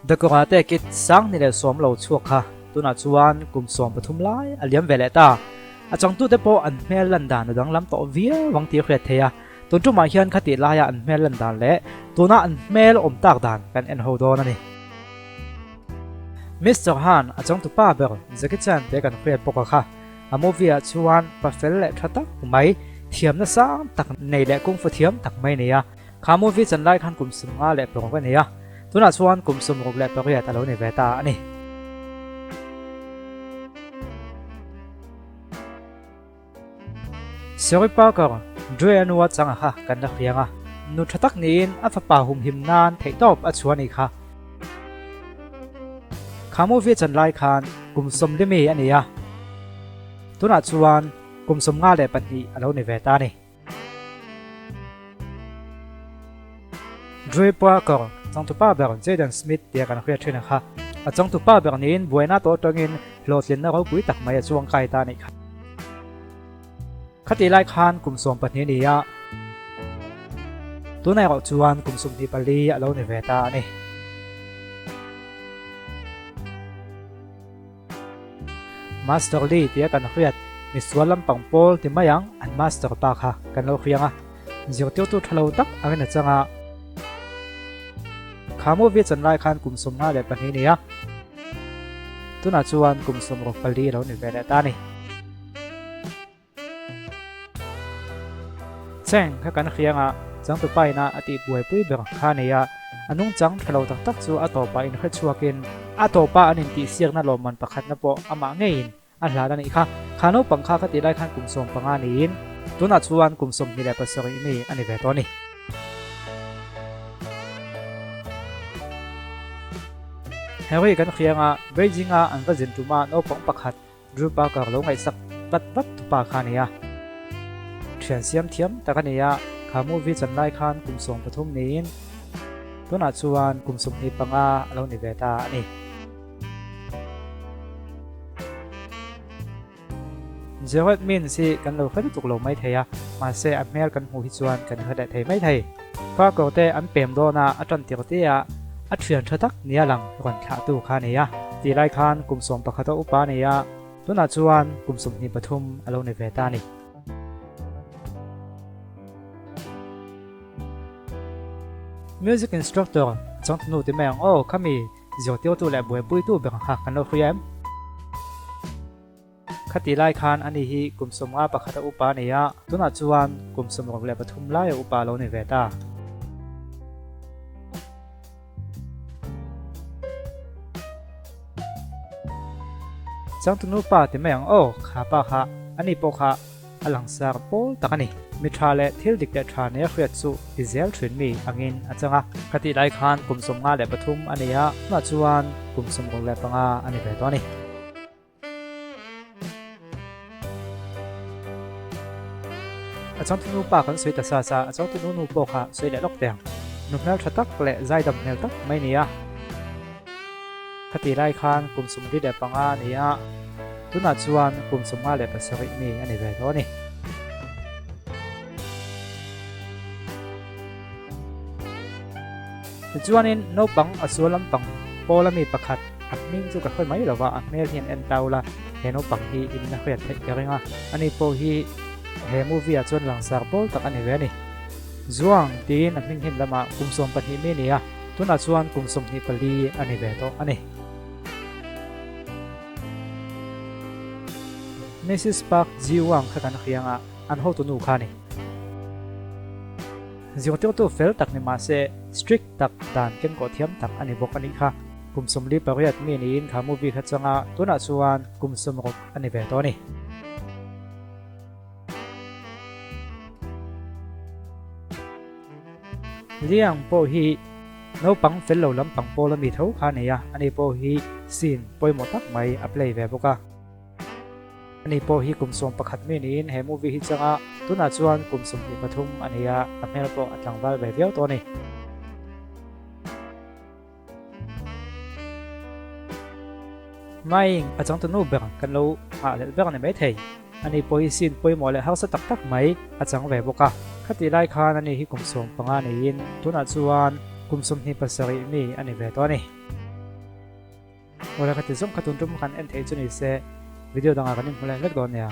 The Karate Kid 2010 lo chhuak kha tunah chuan kum 13 lai a liam ve leh ta. A changtute pawh an hmel lan dan a danglam tawh viau ang tih a hriat theih a, tun tumah hian khatih laia an hmel lan dan leh tuna an hmel awm tak dan kan en ho dawn a ni. Mister Han a changtupa ber Jackie Chan te kan hriat bawk a kha. A movie ah chuan pa fel leh tha tak mai, thiamna sang tak nei leh kungfu thiam tak mai a ni a. Kha movie chan lai khan kum 56 a ni a, tunah chuan kum 68 a lo ni ve ta a ni. Sherry Parker, Dre a nua changa kha kan la hriang a, nu tha tak niin a fapa humhim nan theihtawp a chhuah a nih kha. Kha movie chan lai khan kum 40 mi a ni a, tunah chuan kum 52 a lo ni ve ta a ni. Dre Parker, changtupa ber Jaden Smith tia kan hriat thin a kha. A changtupa ber niin buaina tawh atangin hlawhtlinna ropui tak mai a chuang kai ta a nih kha. Khatih lai khan kum 12 a ni a, tunah erawh chuan kum 24 a lo ni ve ta a ni. Master Lee tia kan hriat misual lampang pawl ti mai ang an master pa kha kan lo hriang a, zirtirtu tha lo tak angin a chang a. Kha movie chan lai khan kum 52 a ni a, tunah chuan kum 64 a lo ni ve leh ta a ni. Cheng kha kan hriang a, changtupa ina a tih buaipui ber kha a nei a, a nungchang tha lo tak tak chu a tawpah inhre chhuakin a tawpa an intihsiakna lawmman pakhatna pawh amah ngeiin a hlan a nih kha. Kha naupang kha ka tih lai khan kum 15 niin tunah chuan kum 27 mi a ni ve tawh a ni. Harry kan hriang a, Beijing-a an va zin tuma naupang pakhat Drew Parker lo ngaihsak vat vat tupa kha a ni a. Thian siam thiam tak a ni a, kha movie chan lai khan kum 13 niin tunah chuan kum 25 a lo ni ve ta a ni. Gerard Means hi kan lo hre lutuk lo mai thei a, mahse a hmel kan hmuh hi chuan kan hre leh thei mai thei. Parker te an pem dawn a, a tan tir te a, a thian tha tak nia lang rawn thlahtu kha a ni a. Tih lai khan kum 11 a upa a ni a, tunah chuan kum 23 a lo ni ve ta a ni. Music instructor changtunu ti mai ang aw, khami zirtirtu leh buaipuitu ber kha kan lo hria em? Khati lai khan ani hi kum 51 a upa a ni a, tunah chuan kum 63 lai a upa lo ni ve ta. Changtunu pa ti mai ang aw, kha pa kha ani pawh kha a langsar pawl tak a ni. Mi tha leh thil dik leh tha nia hriat chu ti zel thin mi angin a chang a. Khatih lai khan kum 53 a ni a, tunah chuan kum 65 a ni ve tawh a ni. A changtunu pa kan sawi ta sa sa, a changtunu nu pawh kha sawi leh lawk teh ang. Nu hmel tha tak leh zaidam hmel tak mai a ni a. Khatih lai khan kum 45 a ni a, tunah chuan kum 57 mi a ni ve tawh a ni. Tichuanin naupang a sual lampang pawl ami pakhat a hming chu ka hre mai lova, a hmel hian en tau la, he naupang hi in la hriat theih ka ring a, ani pawh hi he movie ah chuan langsar pawl tak a ni ve a ni. Zuang tiin a hming hin lamah kum 12 mi a ni a, tunah chuan kum 24 a ni ve tawh a ni. Mrs Park Ji Wang kha kan hriang a, an hotu nu kha a ni. Zirtirtu fel tak ni mahse strict tak dan kenkawh thiam tak a ni bawk a nih kha. Kum 48 mi niin kha movie kha chang a, tunah chuan kum 60 a ni ve tawh a ni. Liang pawh hi naupang fel lo lampang pawl a mi tho kha a nei a, ani pawh hi scene pawimawh tak mai a play ve bawk a. Ani pawh hi kum 11 mi niin he movie hi chang a, tunah chuan kum 23 a ni a, a hmel pawh a tlangval ve viau tawh a ni. Maing a changtunu ber kan lo nghah leh ber a ni maithei. Ani pawh hi scene pawimawh leh harsa tak tak mai a chang ve bawk a. Khatih lai khan ani hi kum 15 niin tunah chuan kum 27 mi a ni ve tawh a ni. Awle ka ti zawng kha tun tum khan en theih chu ni se video dangah kan inhmu leh vek dawn nia.